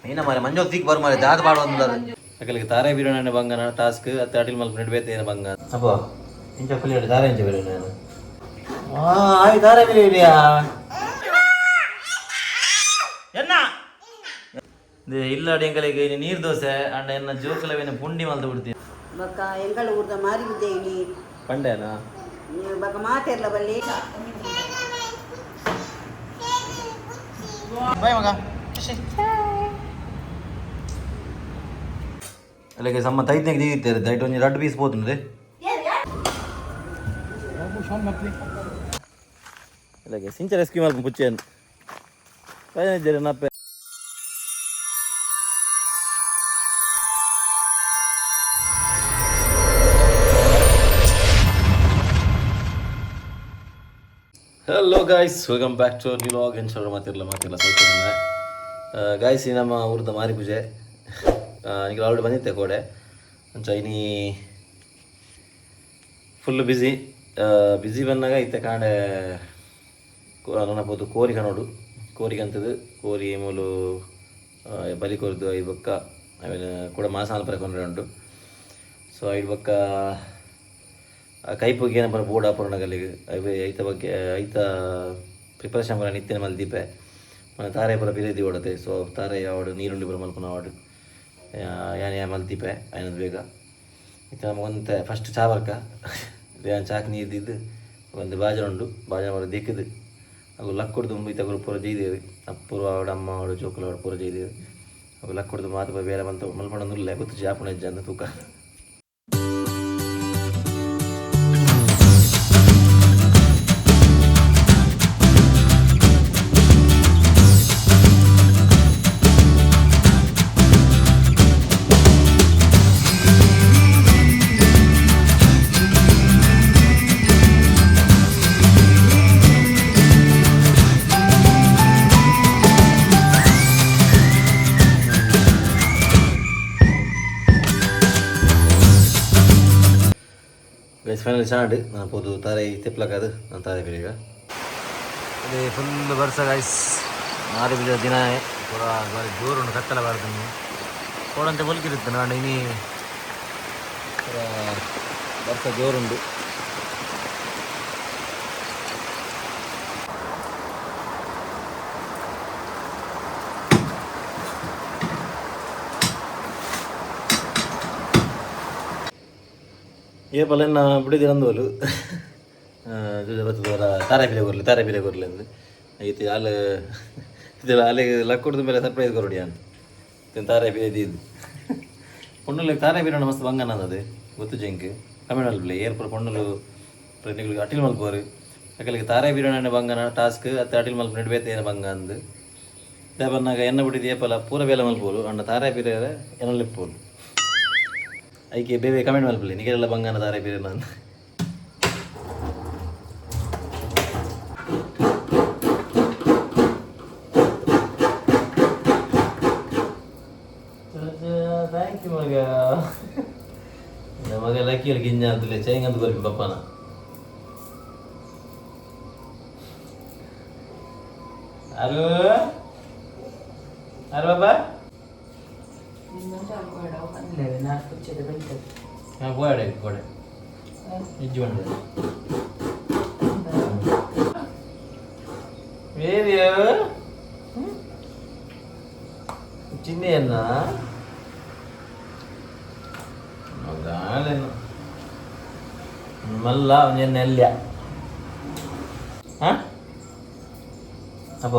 ಏನ ಮಾರೆ ಮಂಜೋಗ್ ತೀಕ್ ಬರು ಮಾರೆ ದಾದ ಪಾಡು ಅಂದಾರ ಅಕಲಿಗೆ ತಾರೆ ಬೀರಣ ಬಂಗನ ಟಾಸ್ಕ್ ಅತ್ತ ಅಡಿಲ್ ಮಲ್ಪ ನಡುವೆ ಏನ ಬಂಗ ಅಪ್ಪ ಇಂಚ ಕುಲಿಯಡು ತಾರೆ ಇಂಚ ಬೀರಣ ನಾನು ಆಯ್ ತಾರೆ ಬೀರಿಯಾ ಎನ್ನ ಇಲ್ಲಾಡಿ ಎಂಕಲಿಗೆ ನೀರ್ ದೋಸೆ ಅಂಡ ಎನ್ನ ಜೋಕುಲವೇನ ಪುಂಡಿ ಮಲ್ತು ಬಿಡ್ತೀನಿ. ಬೊಕ್ಕ ಎಂಗಳ ಊರ್ದ ಮಾರಿ ಬಿದ್ದೇನಿ. ಪಂಡೆನಾ? ಬೊಕ್ಕ ಮಾತೆರ್ಲ ಬಲ್ಲಿ. ಬಾಯ್ ಮಗ. ಅಲ್ಲಿಗೆ ಸಮ್ಮ ತೈತ್ನಾಗ ದೀಗಿತ್ತಾರೆ ದೈಟ್ ಒಂಜಿ ರಡ್ಡ್ ಪೀಸ್ ಪೋತುಂಡ್ರೆ ಇಲ್ಲಗೆ ಸಿಂಚ ರೆಸ್ಕ್ಯೂ ಮಲ್ಪ ಪುಚ್ಚೇನು ಜರ ನಪ್ಪೆ. Hello guys, welcome back to new vlog. ಎನ್ಸೋಡ ಮಾತಿರಲ್ಲ ಮಾತಿರಲ್ಲ ಸ್ವಲ್ಪ. ಗಾಯ್ಸ್, ಈ ನಮ್ಮ ಊರದ ಮಾರಿ ಪೂಜೆ ಈಗ ಆಲ್ರೆಡಿ ಬಂದಿತ್ತೆ ಕೋಡೆ. ಅಂಚ ಇನಿ ಫುಲ್ ಬ್ಯುಸಿ ಬ್ಯುಸಿ ಬಂದಾಗ ಇತ್ತೆ ಕಾಂಡೆ ನನ್ನ ಪೋತು ಕೋರಿ ಕನೋಡು ಕೋರಿಗೆ ಅಂತದು ಕೋರಿ ಮೂಲು ಬಲಿ ಕೊರ್ದು I ಬೊಕ್ಕ ಆಮೇಲೆ ಕೂಡ ಮಾಸ ಮಲ್ಪರೆ ಕೊಂಡ್ರೆ ಉಂಟು. ಸೊ ಐದು ಬೊಕ್ಕ ಕೈಪುಗೆ ಏನಪ್ಪ ಬೋರ್ಡ್ ಆಪುರ್ನಗಲಿಗೆ ಐವೆ ಐತ ಬಗ್ಗೆ ಐತ ಪ್ರಿಪರೇಷನ್ ಪೂರ ನಿತ್ಯನ ಮಲ್ದೀಪೆ. ಮನೆ ತಾರೆ ಪೂರ ಪಿರೇದಿ ಓಡತೆ. ಸೊ ತಾರೆ ಯಾವಡು ನೀರುಳ್ಳಿ ಪೂರ ಮಲ್ಪುನ ಆವಡು ಯಾನ್ ಯಾ ಮಲ್ದೀಪೆ ಆಯ್ನದ ಬೇಗ. ಇತ್ತೆ ನಮಗೆ ಒಂತೆ ಫಸ್ಟ್ ಚಾ ಬರ್ಕ ಯಾನ್ ಚಾಕ್ ನೀರ್ದಿದ್ದು ಒಂದು ಬಾಜನ ಉಂಡು ಬಾಜನ ಪೂರ ದಿಕ್ಕದು ಅವು ಲಕ್ಕುಡ್ದು ದುಂಬು ಇತ್ತ ಪೂರ ಜೈದೇವು. ಅಪ್ಪುರು ಆವಡು ಅಮ್ಮ ಆವಡು ಜೋಕುಲು ಆವಡು ಪೂರ ಜೈದೇವು. ಅವು ಲಕ್ಕುಡ್ದು ಮಾತು ಬೇರೆ ಮಂತ ಮಲ್ಪಣ ಗೊತ್ತು ಜಾಪುಣ ಹೆಜ್ಜೆ ಅಂತ ತೂಕ. ಗೈಸ್, ಫೈನಲ್ ಚೆನ್ನಾಗಿ ನಾನು ಪೋದು ತಾರೆ ತಿಪ್ಲಕ್ಕದು ನಾನು ತಾರೆ ಬೇಗ. ಅದೇ ಫುಲ್ ಬರ್ಸ ಗೈಸ್. ಮಾರಿ ಬೀಜ ದಿನ ಪೂರ ಬಾರಿ ಜೋರುಂಡು ಕತ್ತಲ ಬಾರ್ದು ಕೋಡಂತೆ ಬೊಲ್ಕಿರುತ್ತೆ. ನಾನು ಇನಿ ಪೂರ ಬರ್ಸ ಜೋರುಂಡು. ಏಪಲೆನ್ನ ಬಿಡಿದಿ ಅಂದೋಲು ಬರ್ತದವರ ತಾರೆ ಪಿಲೆ ಕೊರ್ಲಿ ತಾರೆ ಪಿಲೆ ಕೊರ್ಲಿ ಅಂದು ಐತಿ ಅಲ್ಲ ಇದೆಲ್ಲ ಅಲ್ಲಿಗೆ ಲಕ್ಕುಡ್ದ ಮೇಲೆ ಸರ್ಪ್ರೈಸ್ ಕೊರಡಿ ಅಂತ ತಾರೆ ಪಿಲೆ ದೀದ್ ಪೊಣ್ಣುಲು ತಾರೆ ಪಿರೋಣ ಮಸ್ತ್ ಬಂಗನ ಅದು ಗೊತ್ತು ಜಂಕ್ ಕಮೆಂಟ್ ಮಲ್ಪಲೆ. ಏರ್ಪುರ ಪೊಣ್ಣುಲು ನಿಗಳಿಗೆ ಅಟಿಲ್ ಮಲ್ಪೋರು ಅಕಲಿಗೆ ತಾರೆ ಬೀರಣ ಬಂಗನ ಟಾಸ್ಕ್ ಅತ್ತ ಅಟಿಲ್ ಮಲ್ಪ ನಡುವೆ ಏನ ಬಂಗ ಅಂದು ಬನ್ನಾಗ ಎನ್ನ ಬಿಟ್ಟಿದ್ದು ಏಪಲ ಪೂರ ಬೇಲೆ ಮಲ್ಪೋಲು ಅಣ್ಣ ತಾರೆ ಬೀರ ಎನ್ನಲಿಪ್ಪೋಲು ಐಕೆ ಬೇರೆ ಕಮೆಂಟ್ ಮಲ್ಪಲೆ ನಿಗೆಲ್ಲ ಬಂಗಾನ ತಾರೆ ಬೀರ ನಾನು. Thank you ಮಗ. ಮಗ ಲಕ್ಕಿ ಗಿಂಜ ಅಂತಲೇ ಚೈಂಗ್ ಅಂತ ಕೊರ್ಪಿ ಪಪ್ಪನ. ಅರು ಅರು ಬಾಬಾ. ಹಾಂ ಗೋಡೆ ಗೋಡೆ ಇಜ್ಜು ಬಂಡೆ ಬೇರೆ ಚಿನ್ನೆಯನ್ನ ಮಗಾಲೇನು ಮಲ್ಲ ಒಂಜೆನ್ನ ಎಲ್ಯ ಹಾಂ ಅಪ್ಪ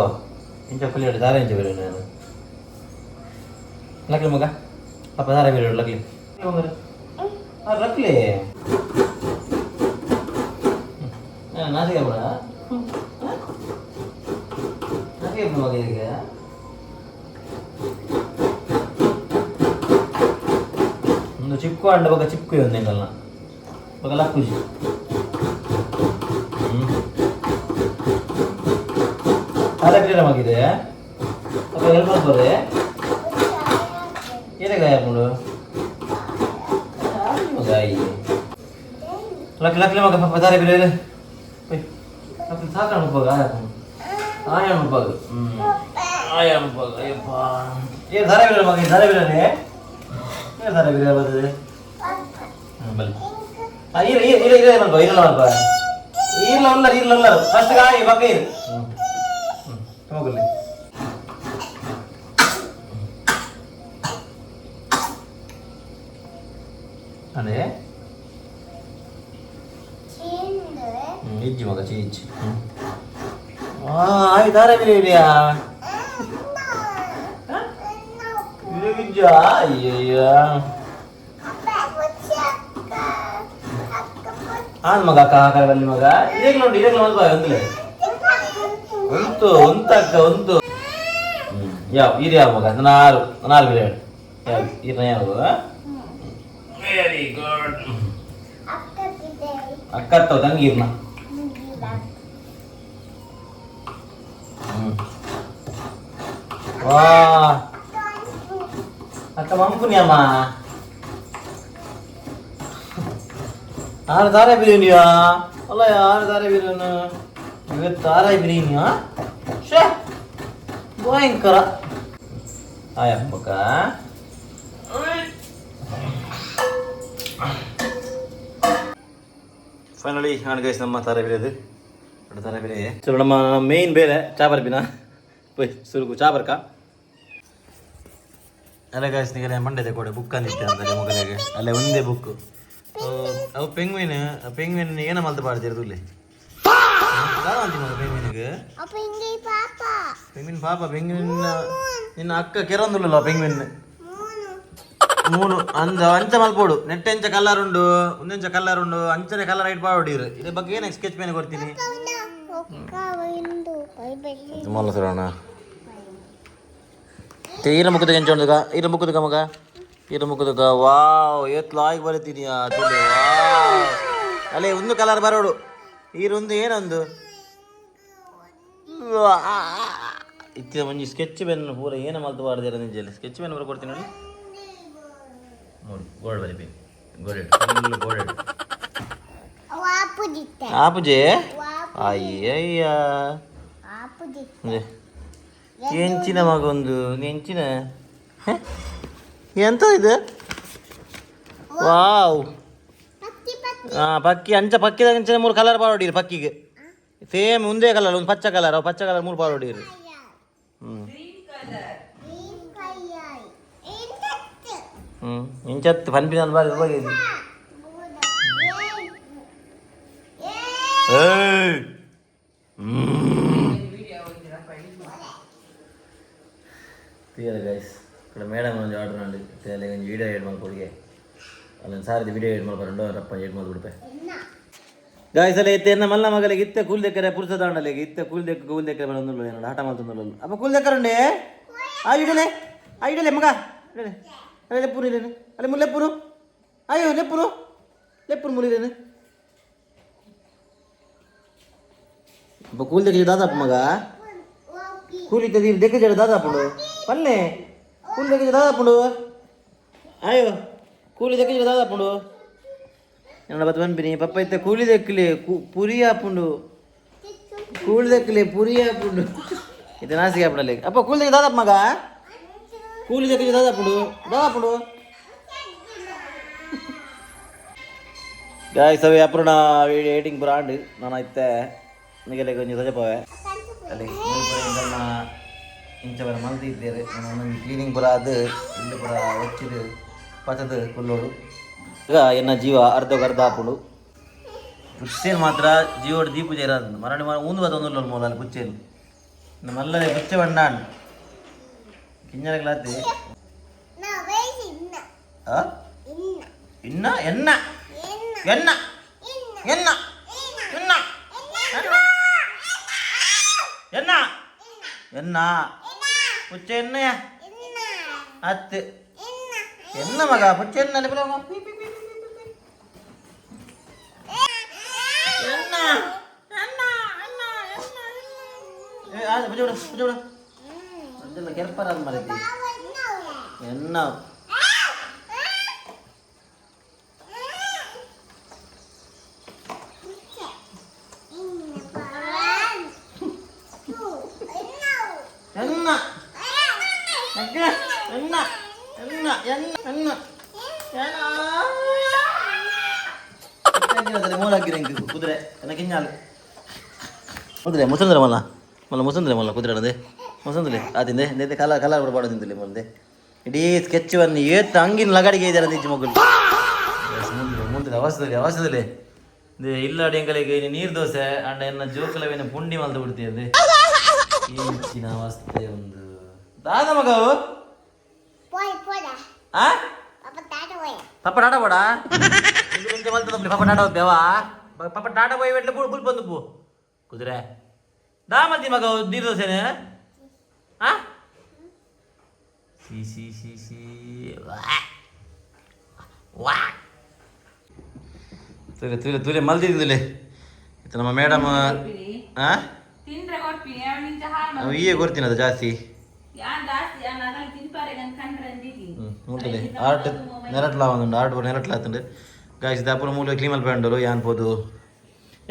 ಇಂಚ ಕುಲಿಯಡು ದಾರ ಇಂಚ ಬೇರೆ ನಾನು ಲಕ್ಲಿ ಮಗ ಪಾಪ ದಾರ ಬೇರೆ ಲಕ್ಲಿ ಲಕ್ಲಿ ನಾಚಿಕೆ ಬೇಡ ನಾಚಿಕೆ ಮಗ ಈಗ. ಒಂದು ಚಿಕ್ಕು ಅಂಡ ಬೊಕ ಚಿಕ್ಕು ಒಂದು ಎಂಕಲ್ನ ಬೊಕ ಲಕ್ಕುಜಿ ತಾರೆ ಪಿರ ಮಗಿದೆ ಅಪ್ಪ ಹೆಲ್ಪ್ ಮಾಡ್ಬೋದೆ ಏನೇ ಗಾಯ ಹಾಕೊಂಡು ಗಾಯಿ ಲಕ್ ಲಕ್ಲಿ ಮಗ ಪಾಪ ತಾರೆ ಪಿರ ಲಕ್ಲಿ ಸಾಕಣ ಮುಪ್ಪಾಗ ಆಯ ಆಯ ಮುಪ್ಪಾಗ ಆಯ ಮುಪ್ಪಾಗ ಅಯ್ಯಪ್ಪ. ಏ ದಾರ ಬಿರ ಮಗ, ದಾರ ಬಿರನೆ, ಏ ದಾರ ಬಿರ ಬರ್ತದೆ. ಬಲ್ಲಿ ಇರ ಇರ ಇರ ಇರ ಮಲ್ಪ, ಇರಲ್ಲ ಮಲ್ಪ, ಇರ್ಲ ಉಲ್ಲರ್, ಇರ್ಲ ಉಲ್ಲರ್. ಫಸ್ಟ್ ಗಾಯಿ ಬಕ್ಕ ಇರು. ಹ್ಮ್ ಹೋಗಲಿ. ಅದೇ ಇಜ್ಜಿ ಮಗ, ಚೀಚ್. ಆಯ್ ದಾರ ಬಿರ ಇದೆಯಾ? ಇಜ್ಜಾ? ಅಯ್ಯಯ್ಯ, ಆನ್ ಮಗ, ಅಕ್ಕ ಹಾಕಲ್ಲ ಬಲ್ಲಿ ಮಗ. ಇದೇಗ್ಲ ಉಂಟು, ಇದೇಗ್ಲ ಮಲ್ಪ ಒಂದ್ಲೆ ಉಂಟು, ಉಂತಕ್ಕ ಉಂಟು. ಯಾವ ಇದು? ಯಾವ ಮಗ? ನಾರು ನಾರು ಬಿರ ಯಾವ ಇರ್ನ? ಯಾವ? Very good. ಅಕ್ಕ ತಂಗಿ ಇರ್ನ. ವಾ, ಅಕ್ಕ ಮಂಪುನಿ ಅಮ್ಮ. ಆರು ತಾರೆ ಬಿರಿಯಾನಿಯಾ? ಅಲ್ಲ, ಆರು ತಾರೆ ಬಿರಿಯಾನಿ ಇವತ್ತು. ತಾರೆ ಬಿರಿಯಾನಿಯಾ? ಶೇ, ಭಯಂಕರ. ಆಯಪ್ಪಕ್ಕ ಫೈನಲಿ ನಾನು ಗೈಸ್ ನಮ್ಮ ತಾರೆ ಬಿರಿಯೋದು ತಾರೆ ಬಿರಿ. ಚಲೋ, ನಮ್ಮ ಮೇನ್ ಬೇರೆ ಚಾ ಬರ್ಬಿನ ಪೋಯ್ ಸುರುಗು ಚಾ ಬರ್ಕ. ಅಲ್ಲ ಗಾಯ್ಸ್, ನಿಗಲೆ ಮಂಡ್ಯದ ಕೊಡೆ ಬುಕ್ ಅಂದಿತ್ತೆ ಅಂತಾರೆ ಮಗಲಿಗೆ. ಅಲ್ಲೇ ಒಂದೇ ಬುಕ್ ಅವು. ಪೆಂಗ್ವಿನ್, ಪೆಂಗ್ವಿನ್ ಏನ ಮಲ್ತ ಪಾಡ್ತೀರ ತುಲೆ ಮಗ? ಪೆಂಗ್ವಿನ್ಗೆ, ಪೆಂಗ್ವಿನ್ ಪಾಪ, ಪೆಂಗ್ವಿನ್ ನಿನ್ನ ಅಕ್ಕ ಕೆರೊಂದುಲ್ಲ. ಪೆಂಗ್ವಿನ್ ಮೂನು ಅಂದ ಅಂಚ ಮಲ್ಪೋಡು. ನೆಟ್ಟೆ ಅಂಚ ಕಲ್ಲರ್ ಉಂಡು, ಒಂದೆಂಚ ಕಲ್ಲರ್ ಉಂಡು, ಅಂಚನೆ ಕಲ್ಲರ್ ಐಟ್ ಪಾಡೋಡಿರು. ಇದ್ರ ಬಗ್ಗೆ ಏನು ಸ್ಕೆಚ್ ಪೆನ್ ಕೊಡ್ತೀನಿ. ಮಲ್ಲ ಸರೋಣ. ಈರ ಮುಖದ ಎಂಚ? ಈರ ಮುಖದ ಮಗ, ಈರ ಮುಖದ. ವಾವ್, ಏತ್ ಲಾಯ್ಕ್ ಬರೀತೀನಿ. ವಾವ್, ಅಲ್ಲೇ ಒಂದು ಕಲರ್ ಬರೋಡು. ಈರೊಂದು ಏನೊಂದು ಇತ್ತಿನ ಒಂಜಿ ಸ್ಕೆಚ್ ಪೆನ್ ಪೂರ ಏನ ಮಲ್ತು ಬಾರ್ದಿರ ನಿಂಜಲ್ಲಿ. ಸ್ಕೆಚ್ ಪೆನ್ ಪೂರ ಕೊಡ್ತೀನಿ ನೋಡಿ. ನೋಡಿ, ಗೋಲ್ಡ್ ಬರಿ, ಗೋಲ್ಡ್, ಗೋಲ್ಡ್ ಆಪುಜೆ. ಅಯ್ಯಯ್ಯ, ಎಂಚಿನ ಮಗೊಂದು ಎಂಚಿನ ಎಂತ ಇದು? ವಾವ್, ಹಾ, ಪಕ್ಕಿ ಅಂಚ ಪಕ್ಕಿದ ಅಂಚನೆ ಮೂರು ಕಲರ್ ಪಾಡೋಡಿರಿ ಪಕ್ಕಿಗೆ. ಸೇಮ್ ಒಂದೇ ಕಲರ್, ಒಂದು ಪಚ್ಚ ಕಲರ್, ಪಚ್ಚ ಕಲರ್ ಮೂರು ಪಾಡೋಡಿರಿ. ಹ್ಮ್ ಹ್ಮ್ ಇಂಚತ್ತು ಪನ್ಪಿನ ಬಾರಿ ಹೋಗಿದೆ. ಏಯ್ ತೀರ ಗೈಸ್, ఇక్కడ ಮೇಡಮ್ ಒಂಜಿ ಆರ್ಡರ್ ಉಂಡು. ತೇಲೆ ಒಂಜಿ ವೀಡಿಯೋ ಎಡ್ ಮಲ್ಪೊಡಿಗೆ. ಅಲ್ಲೊಂದು ಸಾರಿದ ವೀಡಿಯೋ ಎಡ್ ಮಲ್ಪರುಂಡು. ರಪ್ಪ ಎಡ್ ಮಲ್ಬಿಡ್ಪೆ ಗಾಯ್ಸ್. ಅಲ್ಲ ಇತ್ತೆ ಎನ್ನ ಮಲ್ಲ ಮಗಲಿಗೆ ಇತ್ತೆ ಕೂಲ್ ದೆಕ್ಕರೆ ಪುರ್ಸದಾಂಡಲಿಗೆ. ಇತ್ತೆ ಕೂಲ್ ದೆಕ್ಕ, ಕೂಲ್ ದೆಕ್ಕರೆ ಬಂದುಲ್ಲ. ಏನೋ ಆಟ ಮಲ್ತೊಂದುಲ್ಲ. ಅಪ್ಪ ಕೂಲ್ ದೆಕ್ಕರುಂಡೆ. ಆ ಇಡಲೆ, ಆ ಇಡಲೆ ಮಗ, ಇಡಲೆ. ಅಲ್ಲೇ ಲೆಪ್ಪುನು ಇಲ್ಲೇನು? ಅಲ್ಲೇ ಮುಲ್ಲೆಪ್ಪುನು. ಅಯ್ಯೋ, ಲೆಪ್ಪುನು, ಲೆಪ್ಪುನು ಮುಲಿಲೇನು? ಅಪ್ಪ ಕೂಲ್ ದೆಕ್ಕ ದಾದಾಪ ಮಗ. ಕೂಲಿ ಇತ್ತದ ದೆಕ್ಕ ಜಡ ದಾದಾಪುಂಡು ಪನ್ನೆ. ಕೂಲಿ ದೆಕ್ಕ ದಾದಾಪುಂಡು. ಅಯ್ಯೋ, ಕೂಲಿ ದೆಕ್ಕ ಜಡ ದಾದಾಪುಂಡು. ಎನ್ನಡ ಬತ್ತು ಪನ್ಪಿನಿ ಪಪ್ಪ, ಇತ್ತೆ ಕೂಲಿ ದೆಕ್ಕಲಿ ಪುರಿ ಆಪುಂಡು. ಕೂಲಿ ದೆಕ್ಕಲಿ ಪುರಿ ಆಪುಂಡು. ಇತ್ತೆ ನಾಸಿಗೆ ಆಪುಂಡಲ್ಲಿ. ಅಪ್ಪ, ಕೂಲಿ ದೆಕ್ಕ ದಾದಾಪ ಮಗ. ಕೂಲಿ ದೆಕ್ಕ ದಾದಾಪುಂಡು, ದಾದಾಪುಂಡು. ಗಾಯ್ಸ್, ಅವೆ ಅಪುರ್ಣ ವೀಡಿಯೋ ಎಡಿಟಿಂಗ್ ಪೂರ ಆಂಡ್. ನಾನು ಇತ್ತೆ ನಿಗಲೆ ಕೊಂಚ ಸಜಪವೆ. ಅಲ್ಲಿ ಇಂಚ ಇಂಚ ಬರ ಮಲ್ತಿದ್ದೇವೆ. ನಾನು ಒಂದೊಂದು ಕ್ಲೀನಿಂಗ್ ಪೂರ ಅದು ಇಲ್ಲಿ ಪೂರ ಒಚ್ಚಿದು ಪತದು ಕುಲ್ಲೋಡು. ಈಗ ಎನ್ನ ಜೀವ ಅರ್ಧಕ್ಕೆ ಅರ್ಧ ಆಪುಂಡು. ಪುಚ್ಚೇನು ಮಾತ್ರ ಜೀವೋಡು ದೀಪು ಜೈರಾದ ಮರಣ ಮರ ಊಂದು ಬತ್ತ ಒಂದುಲ್ಲ ಮೂಲ ಪುಚ್ಚೇನು. ಮಲ್ಲನೆ ಪುಚ್ಚೆ ಬಂಡಾನ್ ಕಿಂಜನಗ್ಲಾತಿ. ಇನ್ನ ಎನ್ನ ಎನ್ನ ಎನ್ನ ಎನ್ನ ಎನ್ನ ಎನ್ನ ಪುಚ್ಚೆ ಎನ್ನಯ ಅತ್ತೆ ಎನ್ನ ಮಗ ಪುಚ್ಚೆ ಎನ್ನ ಎನ್ನ ಎನ್ನ ಎನ್ನ ಎನ್ನ. ಪುಚ್ಚೆ ಬಿಡು, ಪುಚ್ಚೆ ಬಿಡು. ಅಂದೆಲ್ಲ ಕೆರ್ಪರ ಮರತಿ ಎನ್ನ. ಎನ್ನ ಎನ್ನ ಎನ್ನ ಎನ್ನ ಎನ್ನ ಮೂಲಾಗಿರ ಕುದುರೆ ಎನ್ನ ಕಿಂಜಾಲು ಕುದುರೆ ಮುಸಂದ್ರೆ ಮಲ್ಲ ಮಲ್ಲ ಮುಸಂದ್ರೆ ಮಲ್ಲ ಕುದುರೆ ಅದೇ ಮುಸಂದ್ರೆ ಆತಿಂದೆ ನೇತೆ ಕಲರ್ ಕಲರ್ ಕೂಡ ಪಾಡೋದಿಂದಿಲ್ಲ ಮುಂದೆ ಇಡೀ ಸ್ಕೆಚ್ ಅನ್ನು ಏತ್ ಅಂಗಿನ ಲಗಾಡಿಗೆ ಇದ್ದಾರೆ ನಿಜ ಮಗುಲು. ಮುಂದೆ ಮುಂದೆ ಅವಸದಲ್ಲಿ ಅವಸದಲ್ಲಿ ಇಲ್ಲಾಡಿ ಎಂಕಲಿಗೆ ನೀರು ದೋಸೆ ಅಂಡ ಎನ್ನ ಜೋಕಲವೇನ ಪುಂಡಿ ಮಲ್ದು ಬಿಡ್ತೀಯದೆ. ಇಂಚಿನ ಅವಸ್ಥೆ ಒಂದು ದಾದ ಮಗವು. ಆ ಪಪ್ಪ ಟಾಟಾ ಬೋಡ ಇಂಚ ಮಲ್ತದ ಪಪ್ಪ ಟಾಟಾ ಬೇವಾ ಪಪ್ಪ ಟಾಟಾ ಬೋಯ್ ಬೆಟ್ಲೆ ಬುಲ್ ಬಂದು ಪೂ ಕುದುರೆ ದಾ ಮಲ್ತಿ ಮಗ ನೀರು ದೋಸೆನೆ. ಆ ಸಿ ಸಿ ಸಿ ಸಿ ವಾ ವಾ ತುಲೆ ತುಲೆ ತುಲೆ ಮಲ್ದಿದ್ದಿಲ್ಲ ಇದು ನಮ್ಮ ಮೇಡಮ್. ಆ ತಿಂದ್ರೆ ಕೊರ್ಪಿ ನಿಂಚ ಹಾಳು. ನಾವು ಈಯೇ ಕೊಡ್ತೀನಿ ಅದು ಜಾಸ್ತಿ. ಯಾನ್ ಜಾಸ್ತಿ ಯಾನ್ ಅದನ್ನ ತಿನ್ಪಾರೆ ಕಂಡ್ರೆ ಅಂದಿದ್ದೀನಿ. ఉంటుంది ಆರ್ಟ್ ನೆರಟ್ಲ ಒಂದು ಆರ್ಟ್ ನೆರಟ್ಲ ಆತಂಡು ಗಾಯ್ಸ್. ಅಪುರ ಮೂಲ ಕ್ಲೀನ್ ಮಲ್ಪಂಡರು ಯಾನ್ ಪೋದು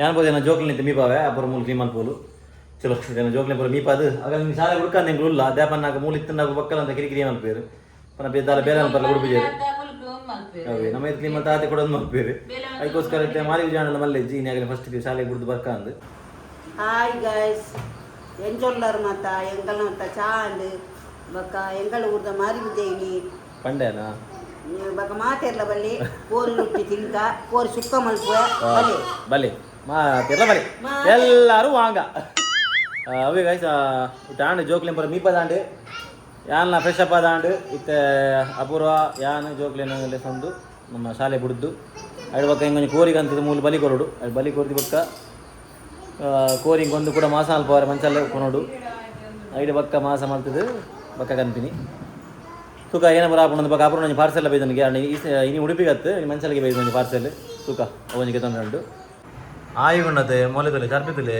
ಯಾನ್ ಪೋದು ಏನೋ ಜೋಕ್ಲಿ ನಿಂತು ಮೀಪಾವೆ. ಅಪುರ ಮೂಲ ಕ್ಲೀನ್ ಮಲ್ಪೋಲು. ಚಲೋ ಏನೋ ಜೋಕ್ಲಿ ಪೂರ ಮೀಪಾದು ಆಗ ನಿಮ್ಮ ಶಾಲೆ ಹುಡ್ಕಂದು ಎಂಗ್ಳು ಉಲ್ಲ ದೇಪನ್ನಾಗ ಮೂಲ ಇತ್ತನಾಗ ಬಕ್ಕಲ ಅಂತ ಕಿರಿಕಿರಿ ಮಲ್ಪೇರು ಪನ ಬೇದಾಲ ಬೇರೆ ಅನ್ಪಲ್ಲ ಉಡುಪಿಜೇರು. ಅವೇ ನಮ್ಮ ಇದು ಕ್ಲೀನ್ ಮಲ್ತ ಆತೆ ಕೊಡೋದು ಮಲ್ಪೇರು. ಅದಕ್ಕೋಸ್ಕರ ಇತ್ತೆ ಮಾರಿ ಜಾಣಲ್ಲ ಮಲ್ಲೆಜ್ಜಿ ಇನ್ನಾಗಲೇ ಫಸ್ಟ್ ಶಾಲೆಗೆ ಬಿಡ್ದು ಬರ್ಕಂದು. ಹಾಯ್ ಗಾಯ್ಸ್, ಎಂಜೊಲ್ಲರ್ ಮಾತ ಎಂಕಲ್ ಮಾತ ಚಾಂಡ್ ಬೊಕ್ಕ ಎಂಕಲ್ ಊರ್ದ ಮಾರಿ ಬಿದ್ದೇನಿ. ಪಂಡೆನಾ? ಬೊಕ್ಕ ಮಾತೆರ್ಲ ಬಲ್ಲಿ ಕೋರಿ ರೊಟ್ಟಿ ತಿಂಕ ಕೋರಿ ಸುಕ್ಕ ಮಲ್ಪುವೆ ಬಲಿ. ಬಲೆ ಮಾ ತೆರ್ಲ ಬಲೆ ಎಲ್ಲರೂ ವಾಂಗ. ಅವೇ ಗೈಸ್, ಇತ್ತ ಆಂಡ್ ಜೋಕ್ಲಿನ್ ಪೂರ ಮೀಪದಾಂಡ್ ಯಾನ್ಲ ಫ್ರೆಶ್ ಅಪ್ ಆದಾಂಡ್. ಇತ್ತ ಅಪೂರ್ವ ಯಾನ್ ಜೋಕ್ಲಿನ ಸಂದು ನಮ್ಮ ಶಾಲೆ ಬುಡ್ದು ಐಡು ಬಕ್ಕ ಇಂಗೊಂಜಿ ಕೋರಿಗೆ ಅಂತದ ಮೂಲು ಬಲಿ ಕೊರಡು. ಅದು ಬಲಿ ಕೊರ್ದಿ ಬಕ್ಕ ಕೋರಿಂಗ್ ಒಂದು ಕೂಡ ಮಾಸ ಅಲ್ಪ ಮಂಚಲ್ಲೇ ಕೊನೋಡು. ಐಡು ಬಕ್ಕ ಮಾಸ ಮಲ್ತದು ಬಕ್ಕ ಕಂಪಿನಿ ತೂಕ ಏನ ಬರ ಆಪುಂಡು ಬಕ್ಕ ಅಪೂರ್ವ ಒಂಜಿ ಪಾರ್ಸೆಲ್ ಬೈದನಿಗೆ ಅಣ್ಣ. ಇನಿ ಉಡುಪಿಗತ್ತು ಇನಿ ಮಂಚಲಿಗೆ ಬೈದ ಒಂಜಿ ಪಾರ್ಸೆಲ್ ತೂಕ ಅವನಿಗೆ ತೊಂದರೆ ಉಂಟು. ಆಯುಗುಂಡತೆ ಮೊಲೆದುಲೆ ಚರ್ಪಿతుಲೆ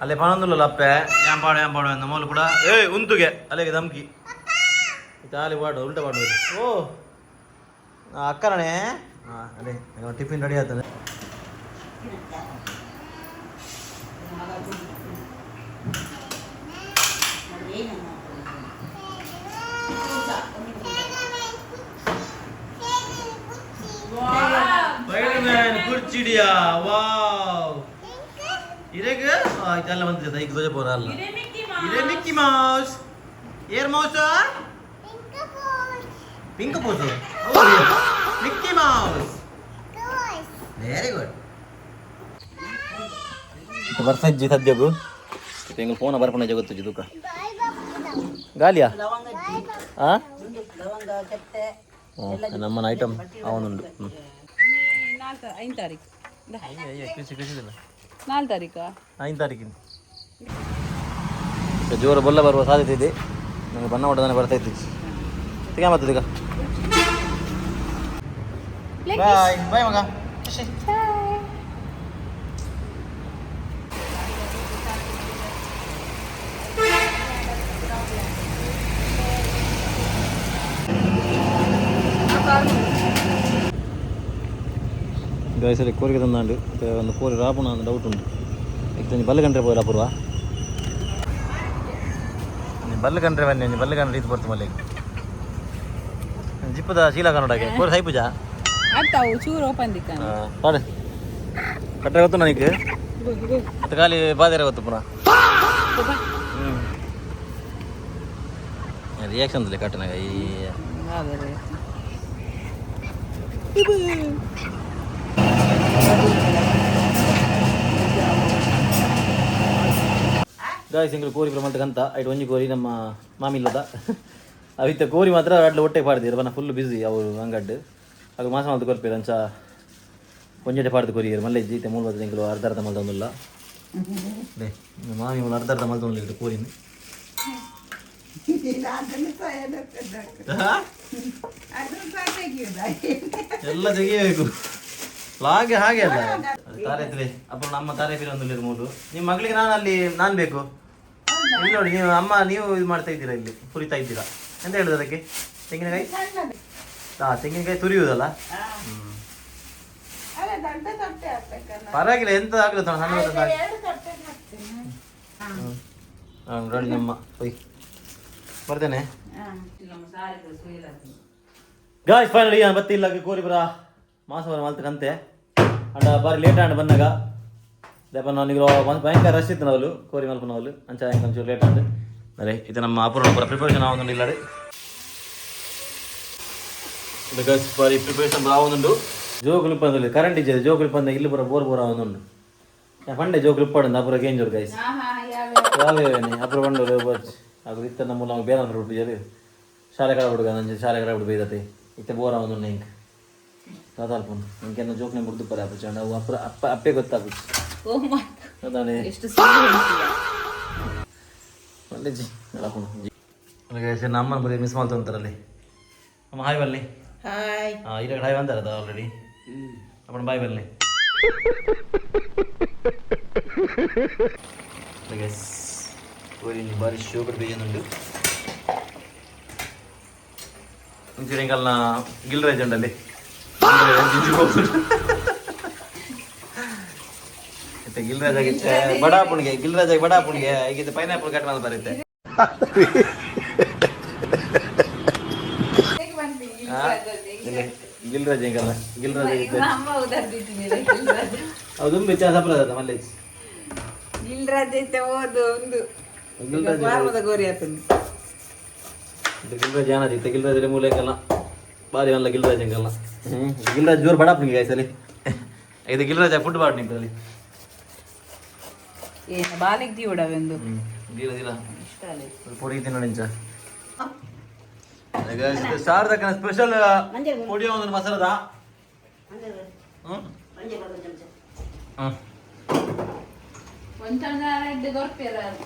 ಅಲ್ಲೇ ಪಣಂದುಲ್ಲ ಅಪ್ಪೆ ಯಾನ್ ಪಾಡು ಯಾನ್ ಪಾಡು ಅಂದ ಮೋಲು ಕೂಡ ಏ ಉಂತುಗೆ ಅಲ್ಲಿಗೆ ಧಮ್ಕಿ ತಾಲಿ ಪಾಡು ಉಲ್ಟ ಪಾಡು. ಓ ಅಕ್ಕರಣೆ ಅದೇ ಟಿಫಿನ್ ರೆಡಿ ಆಗ್ತದೆ. ಸ್ಪೈಡರ್ಮ್ಯಾನ್ ಕುರ್ಚಿಡಿಯಾ ವಾವ್ ಇರೆಗ್ ಇದೆಲ್ಲ ಬಂದಿದೆ ಈಗ ಧ್ವಜ ಪೋರ ಅಲ್ಲ. ಇರೆ ಮಿಕ್ಕಿ ಮೌಸ್ ಏರ್ mouse pink pose Mickey Mouse very good. ಬರ್ಸಜ್ಜಿ ಸದ್ಯಗು ಎಂಗ್ ಫೋನ್ ಬರ್ಪಣ ಜಗತ್ತು ತೂಕ ಗಾಲಿಯಾ. ಲವಂಗ. ಆ ಲವಂಗ ಚಟ್ಟೆ. ನಮ್ಮನ ಐಟಮ್ ಅವನುಂಡು ಹ್ಞೂ. ನಾಲ್ಕು ಐದು ತಾರೀಕು. ಅಯ್ಯೋ ಖುಷಿ ಖುಷಿದಿಲ್ಲ. ನಾಲ್ಕು ತಾರೀಕಾ? ಐದು ತಾರೀಕಿನ ಜೋರು ಬೊಲ್ಲ ಬರುವ ಸಾಧ್ಯತೆ ಇದೆ. ನನಗೆ ಬಣ್ಣ ಹೊಡೆದಾನೆ ಬರ್ತಾ ಇತ್ತು ಈಗ. ಈಗ ಬಾಯ್ ಬಾಯ್ ಮಗ ಖುಷಿ. ಗಾಯ್ಸಲ್ಲಿ ಕೋರಿಗೆ ತಂದಾಂಡು. ಮತ್ತೆ ಒಂದು ಕೋರಿ ರಾಪುಣ ಅಂತ ಡೌಟ್ ಉಂಟು. ಈಗ ಬಲ್ಲೆ ಕಂಡ್ರೆ ಪೋಯಿಲ್ಲ ಅಪೂರ್ವ. ಬಲ್ಲೆ ಕಂಡ್ರೆ ಬನ್ನಿ ಒಂಜಿ ಬಲ್ಲೆ ಕಂಡ್ರೆ ರೀತಿ ಬರ್ತು ಮಲ್ಲಿಗೆ ಜಿಪ್ಪದ ಶೀಲಾ ಕನ್ನಡಕ್ಕೆ ಕೋರಿ ಸೈಪುಜಾ. ಅತ್ತಾವು ಚೂರು ಓಪನ್ ದಿಕ್ಕ. ಪಾಡು ಕಟ್ಟರೆ ಗೊತ್ತು ನನಗೆ. ಮತ್ತೆ ಖಾಲಿ ಬಾದೇರೆ ಗೊತ್ತು ಪುನಃ ಹ್ಞೂ ರಿಯಾಕ್ಷನ್ ಕಟ್ಟನಾಗ ಈ. ಗಾಯ್ಸ್, ಎಂಕುಲು ಕೋರಿ ಪ್ರಮಾಣ ಕಂತ ಐಟ್ ಒಂಜಿ ಕೋರಿ ನಮ್ಮ ಮಾಮಿಲ್ಲದ ಅವಿತ್ತ ಕೋರಿ ಮಾತ್ರ ಅಡ್ಲ ಹೊಟ್ಟೆ ಪಾಡ್ದಿರು ಬನ ಫುಲ್ ಬಿಸಿ ಅವರು ಅಂಗಡ್ಡು ಅದು ಮಾಸ ಮಲ್ತು ಕೊರ್ಪೇರು. ಅಂಚ ಒಂಜೆಟೆ ಪಾಡ್ದು ಕೊರಿಯರು ಮಲ್ಲೆಜ್ಜಿ. ಇತ್ತೆ ಮೂರು ಬರ್ತದೆ ಎಂಕುಲು ಅರ್ಧ ಅರ್ಧ ಮಲ್ತೊಂದುಲ್ಲ. ಲೇ ಮಾಮಿ ಮೂಲು ಅರ್ಧ ಅರ್ಧ ಮಲ್ತೊಂದುಲ್ಲ ಕೋರಿನ. ಹಾ? ಎಲ್ಲ ತೆಗಿಬೇಕು ಹಾಗೆ ಹಾಗೆ ಅಲ್ಲ ಅದು ತಾರೆ ಇದ್ರೆ ಅಪ್ಪ ನಮ್ಮ ತಾರೆ ಬೀರ ಒಂದು ಮೂರು ನಿಮ್ಮ ಮಗಳಿಗೆ ನಾನು ಅಲ್ಲಿ ನಾನು ಬೇಕು. ಇಲ್ಲಿ ನೋಡಿ ನೀವು ಅಮ್ಮ ನೀವು ಇದು ಮಾಡ್ತಾ ಇದ್ದೀರಾ ಇಲ್ಲಿ ಹುರಿತಾ ಇದ್ದೀರಾ ಎಂತ ಹೇಳುದು ಅದಕ್ಕೆ? ತೆಂಗಿನಕಾಯಿ. ಹಾ ತೆಂಗಿನಕಾಯಿ ತುರಿಯುವುದಲ್ಲ. ಹ್ಮ್. ಪರವಾಗಿಲ್ಲ ಎಂತ ಆಗಲ್ಲ ಸಣ್ಣ ಸಣ್ಣ. ಹ್ಮ್. ನೋಡಿ ನಮ್ಮ ಒಯ್ ಬರ್ತೇನೆ. ಗಾಯ್ಸ್ ಫೈನಲಿ ನಾನು ಬತ್ತಿ ಇಲ್ಲ ಕೋರಿ ಬರ ಮಾಸ ಬರ ಮಲ್ತಕ್ಕಂತೆ ಅಂಡ ಬಾರಿ ಲೇಟ್ ಆಂಡ್ ಬಂದಾಗ ದಪ್ಪ ನನಗೆ ಒಂದು ಭಯಂಕರ ರಶ್ ಇತ್ತು ನಾವು ಕೋರಿ ಮಲ್ಪನವಲು ಅಂಚ ಒಂಚೂರು ಲೇಟ್ ಆಂಡ್ ಅದೇ ಇದು ನಮ್ಮ ಅಪೂರ್ಣ ಪುರ ಪ್ರಿಪರೇಷನ್ ಆವೊಂದುಂಡು ಇಲ್ಲಡೆ. Because ಬಾರಿ ಪ್ರಿಪರೇಷನ್ ಆವೊಂದುಂಡು. ಜೋಕುಲು ಇಪ್ಪಂದಿಲ್ಲ, ಕರೆಂಟ್ ಇಜ್ಜೆ. ಜೋಕುಲು ಇಪ್ಪಂದ ಇಲ್ಲಿ ಪೂರ ಬೋರ್ ಬೋರ್ ಆವೊಂದುಂಡು. ಪಂಡೆ ಜೋಕುಲು ಇಪ್ಪಾಡು ಅಪುರ ಕೇಂಜೋರು ಗೈಸ್. ಯಾವ ಅಪುರ ಪಂಡೋರು ಬಚ್ ಅದು ಇತ್ತ ನಮ್ಮ ನಾವು ಬೇರೆ ಹುಡುಗಿಯರು ಶಾಲೆ ಕಡೆ ಹುಡುಗ ನಂಜೆ ಶಾಲೆ ಕಡೆ ಹುಡುಗ ಇದ್ದತೆ ಇತ್ತೆ ಬೋರ್ ಆವೊಂದುಂಡು. ಇಂಕ್ ದಾದಾಲ್ಪುಂಡು ಇಂಕೆನ್ನ ಜೋಕ್ನೆ ಮುರ್ದು ಪರ ಆಪುಚಿ ಅವು ಅಪ್ರ ಅಪ್ಪ ಅಪ್ಪೆ ಗೊತ್ತಾಪುಚಿ ಅದಾನೆ. ಎಷ್ಟು ಸುಳ್ಳು ಹೇಳ್ತೀಯ. ಒಳ್ಳೆ ಜಿ ನಡಪುಂಡು ಗೈಸ್. ನಮ್ಮನ ಬರೀ ಮಿಸ್ ಮಾಡ್ತಂತಾರಲ್ಲಿ. ಅಮ್ಮ, ಹಾಯ್ ಬನ್ನಿ. ಹಾಯ್. ಹಾಂ, ಈಗ ಹಾಯ್ ಬಂದಾರದ ಆಲ್ರೆಡಿ. ಅಪ್ಪಣ ಬಾಯ್ ಬನ್ನಿ ಗೈಸ್. ಬಾರಿ ಶೋಕಡ್ ಬೇಜನುಂಡು. ಇಂಚಿನ ಗಿಲ್ರಾಜ್ ಉಂಡಲ್ಲಿ. ಗಿಲ್ರಾಜ್ ಆಗಿತ್ತೆ ಬಡಾಪುಣಿಗೆ, ಗಿಲ್ರಾಜ್ ಆಗಿ ಬಡಾಪುಣಿಗೆ ಈಗ ಪೈನಾಪಲ್ ಕಟ್ ಮಾಡಿ ಬರುತ್ತೆ. ಗಿಲ್ರಾಜ್ ಹೆಂಗಲ್ಲ ಗಿಲ್ರಾಜ್ ಆಗಿತ್ತೆ. ಅಮ್ಮ ಉದಾರ್ದಿದ್ದೀನಿ ಗಿಲ್ರಾಜ್. ಅದು ಬೆಚ್ಚ ಸಪ್ರದ ಮಲ್ಲೇಜ್. ಗಿಲ್ರಾಜ್ ಐತೆ ಓದು ಒಂದು. ಗಿಲ್ರಾಜ್. ಫಾರ್ಮದ ಗೋರಿ ಆತನು. ಗಿಲ್ರಾಜ್ ಏನಾದಿತ್ತು ಗಿಲ್ರಾಜ್ ಮೂಲೆ ಹೆಂಗಲ್ಲ ಬಾರಿ ಅಲ್ಲ ಗಿಲ್ರಾಜ್ ಹೆಂಗಲ್ಲ ಗಿಲ್ರಾಜ್ ಜೋರು ಬಡಾಪುಣಿಗೆ ಗಾಯ್ಸಲಿ. ಇದು ಗಿಲ್ರಾಜ ಫುಡ್ ಬಾಡ್ ನಿಂತಲ್ಲಿ. ಏನು ಬಾಲಿಗೆ ದೀವಡವೆಂದು. ಹ್ಮ್, ದೀಲ ದೀಲ. ಇಷ್ಟ ಅಲ್ಲ. ಪೊಡಿ ತಿನ್ನೋಣ. ಶಾರದಕ್ಕನ ಸ್ಪೆಷಲ್ ಪೊಡಿ ಒಂದು ಮಸಾಲದ. ಹ್ಮ್ ಹ್ಮ್.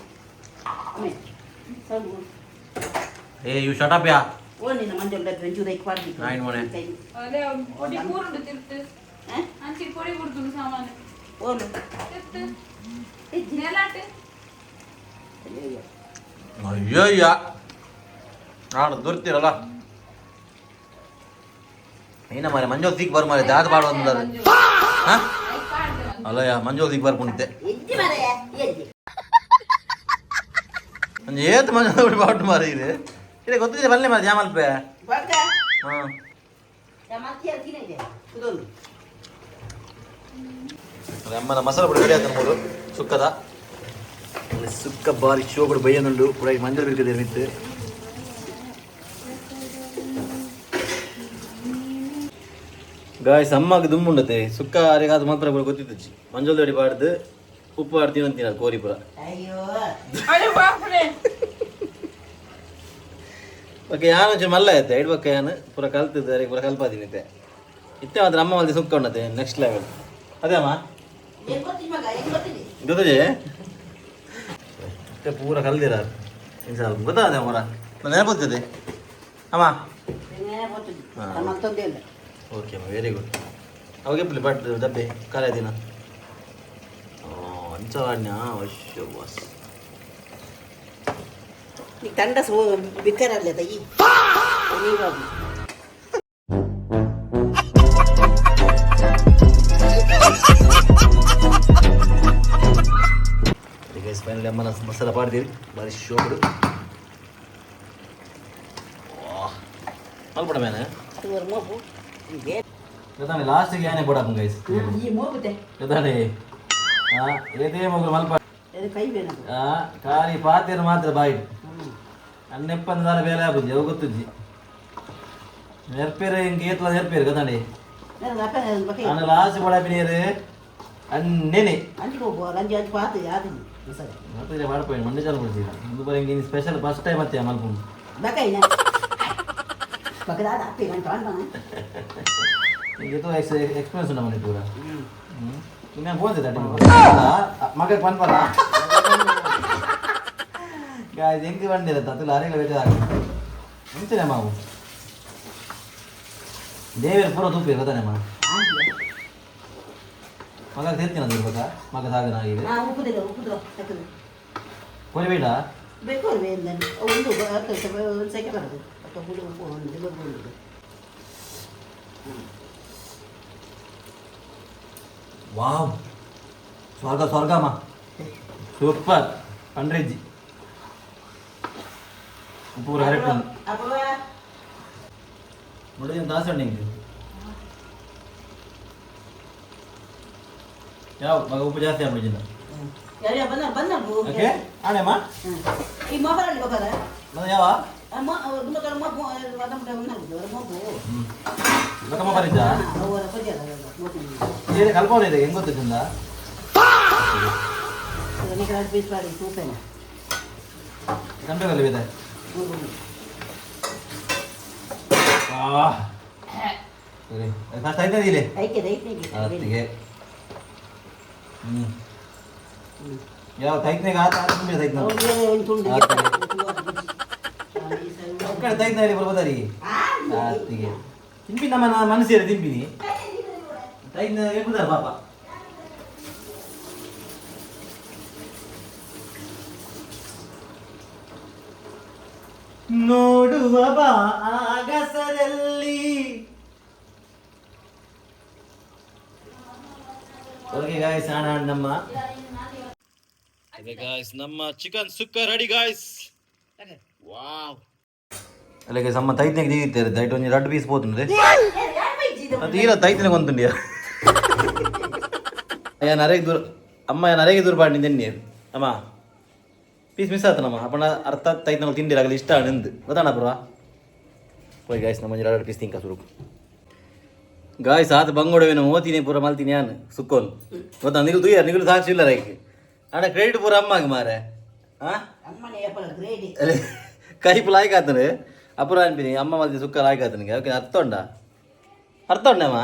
ಏ you shut up yeah. ಓ ನಿನ್ನ ಮಂಜಲ್ ಒಂಚೂರು ಐಕ್ ಪಾಡ್ದಿ. ನಾಯಿನ್ ಮನೆ. ಪೊಡಿ ಕೂರುಂಡು ತಿರ್ತು ಅಂಚಿ ಪೊಡಿ ಕುಡ್ದು ಸಾಮಾನು. ಓಲು. ತಿರ್ತು ನೆಲಾಟು. ಅಯ್ಯಯ್ಯ, ನಾನು ದೊರ್ತಿರಲ್ಲ ಏನ ಮಾರೆ. ಮಂಜೋಲ್ ತೀಕ್ ಬರ್ ಮಾರೆ ದಾದ ಬಾಡ ಬಂದ ಹಾ ಅಲ್ಲಯ್ಯ, ಮಂಜೋಲ್ ತೀಕ್ ಬರ್ ಪುಣಿತೆ. ಎಜ್ಜಿ ಮಾರಾಯ ಎಜ್ಜಿ. ಒಂಜಿ ಏತ್ ಮಂಜೋಲ್ ಬಾಟು ಮಾರೆ. ಇದೆ ಇದೆ ಗೊತ್ತಿದೆ ಬಲ್ಲೆ ಮಾರೆ ಜಾಮಲ್ಪೆ. ಬಕ್ಕ. ಹಾ. ಮತ್ತಿಯ ತಿನ್ನಿದೆ ಕುದೊಂದು. ಅಮ್ಮನ ಮಸಾಲ ಪುಡಿ ರೆಡಿ ಆಯ್ತು ಮೂರು ಸುಕ್ಕದ ಸುಕ್ಕ. ಬಾರಿ ಶೋಕುಡು ಬಯ್ಯನುಂಡು ಪುರ. ಮಂಜಲ್ ಬಿರ್ಕದೆ ಮಿತ್ತು. ಗಾಯ್ಸ್, ಅಮ್ಮಗ್ ದುಮ್ಮುಂಡತೆ ಸುಕ್ಕ ಅರೆಗಾದ ಮಾತ್ರ ಪೂರ ಗೊತ್ತಿತ್ತು. ಮಂಜಲ್ ದೊಡಿ ಬಾಡ್ದು ಉಪ್ಪು ಆಡ್ತೀನಿ ಅಂತೀನಿ ಕೋರಿ ಪುರ. ಅಯ್ಯೋ. ಅರೆ ಬಾಪ್ರೆ. ಓಕೆ, ಯಾನು ಒಂಚೂರು ಮಲ್ಲ ಐತೆ ಇಡ್ಬಕ್ಕ. ಯಾನು ಪೂರ ಕಲ್ತಿದ್ದೆ ಅರೆ ಪೂರ ಕಲ್ಪಾದೀನಿ ಇತ್ತೆ ಇತ್ತೆ ಮಾತ್ರ ಅಮ್ಮ ಮಲ್ದಿ ಸುಕ್ಕ ಉಂಡತೆ ನೆಕ್ಸ್ಟ್ ಲೆವೆಲ್ ಅದೇ ಅಮ್ಮ. ಏನ್ ಗೊತ್ತಿಲ್ಲ ಮಗ, ಏನ್ ಗೊತ್ತಿಲ್ಲ. ಗೊತ್ತೇ ಇತ್ತೆ ಪೂರ ಕಲ್ದಿರ ಗೊತ್ತಾದೆ ಪೂರ ನೆನಪುತ್ತದೆ ಅಮ್ಮ. ಗೊತ್ತಿಲ್ಲ ಮತ್ತೊಂದೇ ಇಲ್ಲ. ಓಕೆ ಅಮ್ಮ, ವೆರಿ ಗುಡ್. ಅವಾಗ ಎಪ್ಪಲಿ ಬಟ್ ಡಬ್ಬೆ ಕಾಲ ದಿನ ಅಂಚವಾಡ್ನ ಅವಶ್ಯ ಬಾಸ್. ನೀ ತಂಡ ಸೋ ಬಿಕ್ಕರಲ್ಲ ತೈ ನೀವಾಗು. ಗೈಸ್, ಫೈನಲಿ ಅಮ್ಮನ ಮಸಾಲ ಪಾಡ್ತೀರಿ ಬಾರಿ ಶೋಕುಡು ಮಲ್ಪಡ ಮೇನೆ. ಒಂದು ಮೋಪು. ಗೊತ್ತಾನೆ ಲಾಸ್ಟಿಗೆ ಏನೇ ಕೊಡಪ್ಪ ಗೈಸ್. ಈ ಮೋಪುತೆ. ಗೊತ್ತಾನೆ ಹಾಂ ಏದೇ ಮಗಳು ಮಲ್ಪ. ಅದು ಕೈ ಬೇನದು. ಆ ಖಾಲಿ ಪಾತೇರು ಮಾತ್ರ ಬಾಯಿ ಅನ್ನೆಪ್ಪಂದಾರ ಬೇಲೆ ಆಪುಜಿ ಅವು ಗೊತ್ತುಜ್ಜಿ. ನೆರ್ಪೇರು ಹಿಂಗೆ ಏತ್ಲ ನೆರ್ಪೇರು ಗೊತ್ತಾಂಡಿ. ಬಕೆ. ನಾನು ಲಾಸ್ಟ್ ಕೊಡಪಿ ನೀರು ಅನ್ನೇನೆ. ಅಂಜು ಹೋಗುವ ಅಂಜು ಅಂಜು ಪಾತು ಯಾವುದು ಮಸಾಲೆ. ಮತ್ತೆ ಮಾಡ್ಪೋಯಿ ಮಂಡೆ ಚಾಲು ಕೊಡ್ತೀವಿ ಒಂದು ಬರ ಹಿಂಗೆ ಸ್ಪೆಷಲ್ ಫಸ್ಟ್ ಟೈಮ್ ಮತ್ತೆ ಮಲ್ಪುಂಡು. ಬಕೈನ ಬಕದಾದ ಅಪ್ಪಿ ಗಂಟು ಅಣ್ಣ. ಇದು ಎಕ್ಸ್ಪೀರಿಯನ್ಸ್ ಉಂಟು ಮನೆ ಪೂರ. ಇನ್ನೇನು ಬೋಲ್ತಿದ್ದ ಮಗ ಪನ್ಪಲ್ಲ ಗಾಯ್ಸ್. ಹೆಂಗೆ ಬಂದಿರತ್ತ ಅದು ಲಾರಿಗಳ ಬೇಕಾಗ ಮುಂಚೆನೆ ಮಾವು ದೇವೇರು ಪೂರ ತೂಪಿ ಗೊತ್ತಾನೆ ಮಾ ಮಗ ತಿರ್ತೀನಿ ಅದು ಗೊತ್ತಾ ಮಗ ಸಾಗನ ಆಗಿದೆ. ನಾ ಉಪ್ಪುದಿಲ್ಲ ಉಪ್ಪುದ್ರ ತಕ್ಕದು. ಕೊರಿಬೇಡ. ಬೇಕು ಒಂದು ಒಂದು ಸೈಕಲ್ ಬರೋದು ಅಥವಾ ಹುಡು ಉಪ್ಪು ಒಂದು ಒಂದು. ವಾವ್, ಸ್ವರ್ಗ ಸ್ವರ್ಗಮ್ಮ, ಸೂಪರ್ ಪಂಡ್ರೆಜ್ಜಿ. ಉಪ್ಪು ಪೂರ ಕರೆಕ್ಟ್ ಉಂಟು. ಅಪ್ಪವ. ನೋಡಿ ದಾಸೆ ಉಂಟು ಹಿಂಗೆ. ಯಾವ ಮಗ ಉಪ್ಪು ಜಾಸ್ತಿ ಆಗ್ಬಿಟ್ಟಿಲ್ಲ. ಯಾರ್ಯಾ ಬಂದ ಬಂದ. ಓಕೆ ಆಣೆಮ್ಮ. ಈ ಮೊಬೈಲ್ ಬಕರ. ಬಂದ ಯಾವ? ಮಗು ಮಗು. ಹ್ಮ್ ಲಕ್ಕಮ್ಮ ಪರಿಚ. ಅವರ ಪದ್ಯ ಮಗು. ಏನೇ ಕಲ್ಪನೆ ಇದೆ ಹೆಂಗ್ ಗೊತ್ತಿದ್ದ? ನನಗೆ ಪೀಸ್ ಮಾಡಿ ತೂಪೇನ. ಗಂಟೆಗಲ್ಲಿ ಇದೆ. ಸರಿ ಫಸ್ಟ್ ಆಯ್ತಾ ಇಲ್ಲಿ. ಐಕೆ ಐತೆ. ಅತ್ತಿಗೆ ಹ್ಮ್ ಯಾವ ತೈತ್ನಾಗ ಆತ ಆತ ತುಂಬಿ ತೈತ್ನ ಒಕ್ಕಡೆ ತೈತ್ನ ಇಲ್ಲಿ ಬರ್ಬೋದಾರಿ ಅತ್ತಿಗೆ ತಿಂಪಿ ನಮ್ಮ ಮನಸ್ಸಿರ ತಿಂಪಿನಿ ತೈತ್ನ ಹೇಳ್ಬೋದಾರ ಪಾಪ. ನೋಡುವ ಬಾ ಆಗಸದಲ್ಲಿ. ಓಕೆ ಗಾಯ್ಸ್, ಆಣ ನಮ್ಮ ಗಾಯ್ಸ್ ನಮ್ಮ ಚಿಕನ್ ಸುಕ್ಕ ರೆಡಿ ಗಾಯ್ಸ್. ವಾವ್ ಅಲ್ಲಿಗೆ ಸಮ್ಮ ತೈತ್ನಾಗ ದೀದಿತ್ತಾರೆ ದೈಟ್ ಒಂಜಿ ರಡ್ಡ್ ಪೀಸ್ ಪೋತುಂಡ್ರೆ ಅದು ಈರ ತೈತ್ನಾಗ ಒಂದುಂಡಿಯ ಅಯ್ಯ ನರೇಗ್ ದೂರ ಅಮ್ಮ ನರೇಗೆ ದೂರ ಪಾಡಿ ನಿಂದೆನ್ನಿ ಅಮ್ಮ ಪೀಸ್ ಮಿಸ್ ಆತನಮ್ಮ ಅಪ್ಪಣ ಅರ್ಥ ತೈತ್ನಾಗ ತಿಂಡಿರ ಆಗಲಿ ಇಷ್ಟ ನಿಂದು ಗೊತ್ತಾಣ ಪರ್ವಾ. ಹೋಯ್ ಗಾಯ್ಸ್ ನಮ್ಮ ಒಂಜಿ ಎರಡು ಪೀಸ್ ತಿಂಕ ಸುರುಕು ಗಾಯ್ಸ್ ಆತ ಬಂಗೋಡವೇನು ಓತೀನಿ ಪೂರ ಮಲ್ತೀನಿ ಯಾನ್ ಸುಕ್ಕೋನ್ ಗೊತ್ತಾ ನಿಗಲು ತುಯ್ಯ ನಿಗಲು ಸಾಕ್ಷಿ ಇಲ್ಲ ರೈಕ್ ಅಣ್ಣ ಕ್ರೆಡಿಟ್ ಪೂರ ಅಮ್ಮಗೆ ಮಾರೆ ಹಾಂ. ಅಮ್ಮನೇ ಗ್ರೇಡಿ. ಕೈಪು ಲಾಯ್ಕ್ ಆತನು ಅಪುರ ಅನ್ಪಿನಿ ಅಮ್ಮ ಮಲ್ತಿ ಸುಕ್ಕ ಲಾಯ್ಕ್ ಆತನಿಗೆ ಓಕೆ ಅರ್ಥ ಉಂಡ ಅರ್ಥ ಉಂಡಮ್ಮ.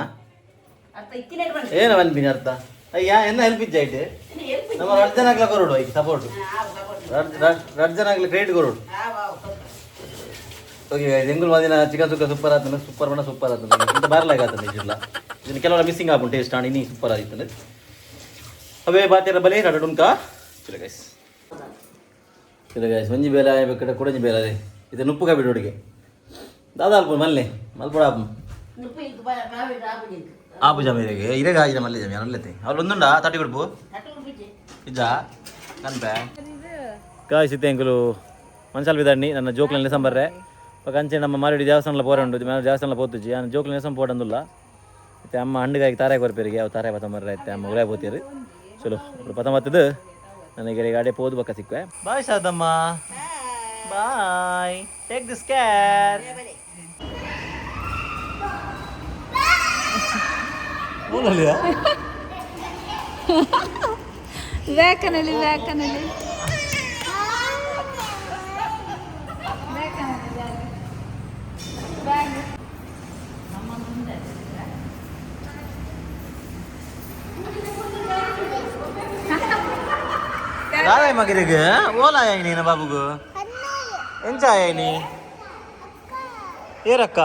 ಅರ್ಥ ಇಕ್ಕಿನ. ಏನು ಅನ್ಪಿನಿ ಅರ್ಥ ಅಯ್ಯ ಎನ್ನ ಹೆಲ್ಪ್ ಇಜ್ಜ ಐಟ್ ನಮ್ಮ ರಡ್ ಜನ ಆಗ್ಲ ಕೊರಡು ಐಕ್ ಸಪೋರ್ಟ್ ರಡ್ ಜನ ಆಗ್ಲ ಕ್ರೆಡಿಟ್ ಕೊರಡು. ಓಕೆ ಎಂಗುಲ್ ಮಾದಿನ ಚಿಕನ್ ಸುಕ್ಕ ಸೂಪರ್ ಆತನ ಸೂಪರ್ ಬಣ್ಣ ಸೂಪರ್ ಆತನ ಇಂತ ಬಾರ್ಲಾಗ ಆತನ ನಿಜಲ್ಲ ಇದನ್ನು ಕೆಲವರ ಮಿಸ್ಸಿಂಗ್ ಆಪುಂಡು ಟೇಸ್ಟ್ ಆಣಿ ನೀ ಸೂಪರ್ ಆಗಿತ್ತು ಅವೇ ಬಾತಿರ ಬಲೆ ರಡಡುಂಕ. ಚಲೋ ಗೈಸ್ ಚಲೋ ಗೈಸ್ ಒಂಜಿ ಬೇಲೆ ಆಯ್ಬೇಕಡೆ ಕೊಡಂಜಿ ಬೇಲೆ ಅದೇ ಇದು ನುಪ್ಪು ಕಾಪಿ ಹುಡುಗೆ ದಾದಾ ಅಲ್ಪ ಮಲ್ಲೆ ಮಲ್ಪಡ ಆಪು ಆಪು ಜಮೀರಿಗೆ ಇರೇಗ ಆಜಿನ ಮಲ್ಲೆ ಜಮಿ ಅಲ್ಲತ್ತೆ ಅವ್ರು ಒಂದುಂಡ ತಟ್ಟಿ ಕೊಡ್ಪು ಇಜ್ಜಾ ಕನ್ಪೆ ಗಾಯ್ಸ್ ಇತ್ತೆ ಎಂಕುಲು ಮನ್ಸಾಲ್ ಬಿದಾಡ್ನಿ ನನ್ನ ಜೋಕ್ಲ ನೆಸಂಬರ್ರೆ ಪಕ್ಕ ಅಂಚೆ ನಮ್ಮ ಮಾರಡಿ ದೇವಸ್ಥಾನಲ ಪೋರ ಉಂಡು ದೇವಸ್ಥಾನಲ ಪೋತುಜಿ ನಾನು ಜೋಕ್ಲ ನೆಸಂ ಪೋಟಂದುಲ್ಲ ಇತ್ತೆ ಅಮ್ಮ ಹಂಡುಗಾಗಿ ತಾರೆ ಕೊರ್ಪೇರಿಗೆ ಅವು ತಾರೆ ಪತಂಬರ್ರೆ ಇತ್ತೆ ಅಮ್ಮ ಉರಾಯ್ ಪೋತೀರಿ. ಚಲೋ ಪತಂಬತ್ತದು ನನಗೆ ಗಾಡಿ ಪೋದು ಬಕ್ಕ ಸಿಕ್ಕುವೆ. Bye Sharadamma, bye, take this care. ವ್ಯಾಕನಲ್ಲಿ ವ್ಯಾಕನಲ್ಲಿ ಬ್ಯಾಗ್. ದಾದಾಯ ಮಗಿರಿಗೆ ಓಲಾಯ ನೀನು ಬಾಬುಗು ಎಂಚಾಯ ನೀ ಏರಕ್ಕ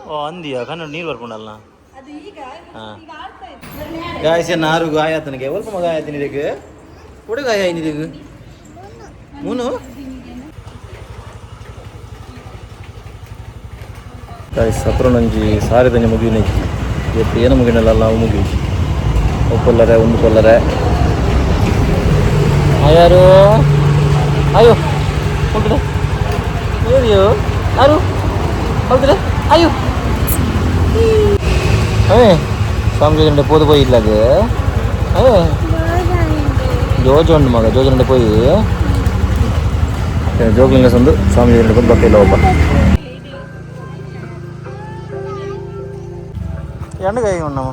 ಓ ಅಂದಿಯ ಕನ್ನಡ ನೀರು ಬರ್ಕೊಂಡಲ್ಲ. ಅದು ಈಗ ಹಾಂ ಈಗ ಆಡ್ತಾ ಇತ್ತು. ಗಾಯಸ್ ನಾರು ಗಾಯ ತನಗೆ ಒಲ್ಪ ಮಗ ಆಯ್ತು ನಿನಗೆ ಹುಡುಗ ಆಯ ನಿನಗೆ ಮೂನು. ಗಾಯ್ಸ್ ಅಪ್ರನಂಜಿ ಸಾರಿದಂಜಿ ಮುಗಿನ ಎತ್ತು ಏನು ಮುಗಿನಲ್ಲ ನಾವು ಮುಗಿ ಒಪ್ಪಲ್ಲರೆ ಒಂದು ಕೊಲ್ಲರೆ ಯಾರು ಅಯ್ಯೋ ಹೊಲ್ತಿದೆ ಏರಿಯೋ ಯಾರು ಹೊಲ್ತಿದೆ ಅಯ್ಯೋ ಏ ಸ್ವಾಮಿ ಜೋಜಂಡೆ ಪೋದು ಪೋಯಿ ಇಲ್ಲಗ ಏ ಜೋಜ ಉಂಡು ಮಗ ಜೋಜಂಡೆ ಪೋಯಿ ಜೋಗ್ಲಿಂಗ ಸಂದು ಸ್ವಾಮಿ ಜೋಜಂಡೆ ಬಂದು ಬಕ್ಕ ಇಲ್ಲ ಒಬ್ಬ ಎಣ್ಣೆಗಾಯಿ ಉಣ್ಣಮ್ಮ.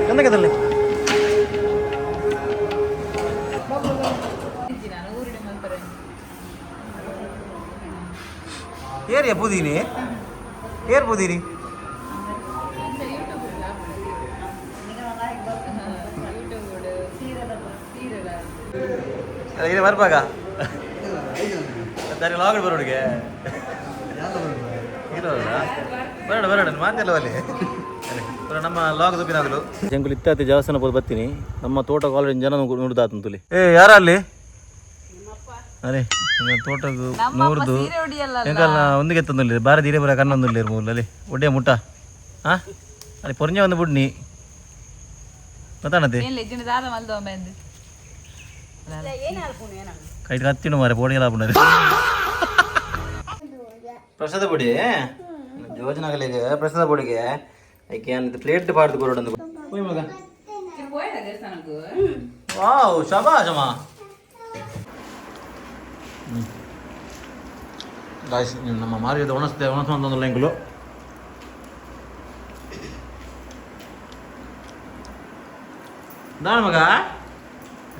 ಕಂದಕದಲ್ಲಿ ನಾನು ಊರಿನ ಮಲ್ಪರೆ. ಏರಿಯ ಪುದೀನಿ ಏರ್ ಪುದೀನಿ. ಇದು ಬರ್ಪಾಗ ದಾರಿ ಲಾಗಡ್ ಬರೋಡಿಗೆ ಇರೋಲ್ಲ. ಬರೋಣ ಬರೋಣ, ಮಾತೆಲ್ಲ ಅಲ್ಲಿ ನಮ್ಮ ಲಾಗ್ ದುಬ್ಬಿನಾಗಲು ಜಂಗುಲ್ ಇತ್ತಾತಿ ದೇವಸ್ಥಾನ ಪೋದು ಬರ್ತೀನಿ. ನಮ್ಮ ತೋಟ ಆಲ್ರೆಡಿ ಜನ ನೋಡ್ದಾತಂತುಲಿ ತುಲಿ. ಏ, ಯಾರ ಅಲ್ಲಿ? ಅರೆ, ತೋಟದ ನೂರ್ದು ಸೀರೆ ಉಡಿಯಲ್ಲ. ಎಂಕಲ್ನ ಒಂದಿಗೆ ತಂದುಲ್ಲಿ ಬಾರ ಧೀರೆ ಬರ ಕಣ್ಣೊಂದುಲ್ಲಿ ಮೂಲಲ್ಲಿ ಒಡ್ಡೆ ಮುಟ್ಟ. ಹಾ, ಅಲ್ಲಿ ಪೊರ್ಂಜೆ ಒಂದು ಬುಡ್ನಿ ಗೊತ್ತಾಣತೆ. ಏನ್ ಲೆಜ್ಜಿನ ದಾದ ಮಲ್ದ ಬಂದು. ಕೈಟ್ ಕತ್ತಿನ ಮಾರೆ ಪೋಡಿಗೆಲ್ಲ ಹಾಪುಂಡರೆ. ಪ್ರಸಾದ ಪೊಡಿ ಯೋಜನೆಗಳಿಗೆ, ಪ್ರಸಾದ ಪೊಡಿಗೆ ಐಕೆ ಅಂತ ಪ್ಲೇಟ್ ಪಾಡ್ದು ಕೊರೊಡಂದು ಹೋಯ್ ಮಗ. ದೇವಸ್ಥಾನಕ್ಕೂ. ವಾವ್, ಶಬಾಷ್ ಅಮ್ಮ. ಗಾಯ್ಸ್, ನಮ್ಮ ಮಾರಿದ ಒಣಸ್ತೆ ಒಣಸುವಂತ ಎಂಕುಲು ದಾಣ ಮಗ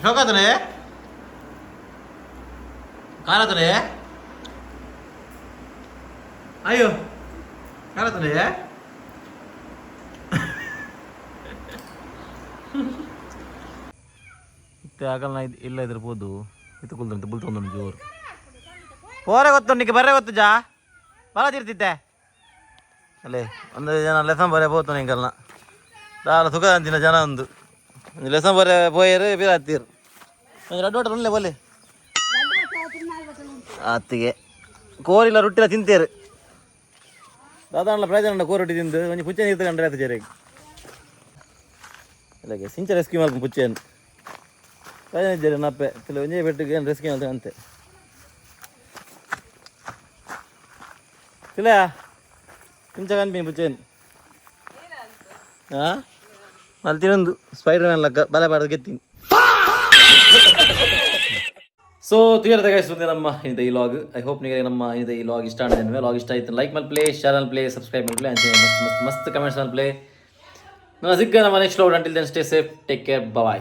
ಶೋಕಾತನೆ ಕಾರತನೆ. ಅಯ್ಯೋ, ಕಾರತನೆ. ಇತ್ತೆ ಆಗಲ್ಲ ಇಲ್ಲ ಇದ್ರ ಪೋದು ಇತ್ತು ಕುಲ್ದಂತೆ ಬುಲ್ತೊಂದು ಜೋರು ಪೋರೆ ಗೊತ್ತು ನಿಕ್ಕೆ ಬರ್ರೆ ಗೊತ್ತು ಜಾ ಬಲ ತೀರ್ತಿತ್ತೆ ಅಲ್ಲೇ. ಒಂದು ಜನ ಲೆಸನ್ ಬರೆ ಪೋತು ನಿಂಕಲ್ನ ದಾಲ ಸುಖ ಅಂತಿನ ಜನ. ಒಂದು ಒಂದು ಲೆಸನ್ ಬರೆ ಪೋಯರು ಬೀರ ಹತ್ತೀರು. ಒಂದು ರಡ್ಡು ಹೋಟೆಲ್ ಉಳ್ಳೆ ಬೋಲೆ ಅತ್ತಿಗೆ ಕೋರಿಲ್ಲ ರೊಟ್ಟಿಲ ತಿಂತೇರು. ದಾದಾಣಲ ಪ್ರಯೋಜನ ಕೋರಿ ರೊಟ್ಟಿ ತಿಂದು ಒಂಜಿ ಪುಚ್ಚೆ ನೀರು ಕಂಡ್ರೆ ಆತು ಜರಿಗೆ. ಇಲ್ಲಗೆ ಸಿಂಚ ರೆಸ್ಕ್ಯೂ ಮಲ್ಪು ಪುಚ್ಚೆಯನ್ನು ಪ್ರಯೋಜನ ಇದ್ದೀರಿ ನಪ್ಪೆ ತಿಲ್ಲ ಒಂಜೇ ಬೆಟ್ಟಿಗೆ ಏನು ರೆಸ್ಕ್ಯೂ ಅಂತ ಅಂತೆ ತಿಲ್ಲ ಸಿಂಚ ಕನ್ಪಿ ಪುಚ್ಚೆನ್. ಹಾಂ, ಅಲ್ಲಿ ತಿನ್ನೊಂದು ಸ್ಪೈಡರ್ ಮ್ಯಾನ್ ಲಕ್ಕ ಬಲೆ ಬಾರ್ದು ಗೆತ್ತೀನಿ. ಸೊ ತುಯರದ ಗೈಸ್, ಮುಂದೆ ನಮ್ಮ ಇದು ಈ log. I hope ನಿಮಗೆ ನಮ್ಮ ಇದು ಈ ಲಾಗ್ ಇಷ್ಟ ಆಗಿದೆ. ಲಾಗ್ ಇಷ್ಟ ಆಯ್ತು ಲೈಕ್ ಮಲ್ಪ್ಲೆ, ಶೇರ್ ಮಲ್ಪ್ಲೆ, ಸಬ್ಸ್ಕ್ರೈಬ್ ಮಲ್ಪ್ಲೆ, ಅಂಚೆ ಮಸ್ತ್ ಮಸ್ತ್ ಮಸ್ತ್ ಕಮೆಂಟ್ಸ್ ಮಲ್ಪ್ಲೆ. ನನ್ನ ಸಿಕ್ಕ ನಮ್ಮ next vlog. Until then, stay safe, take care, bye.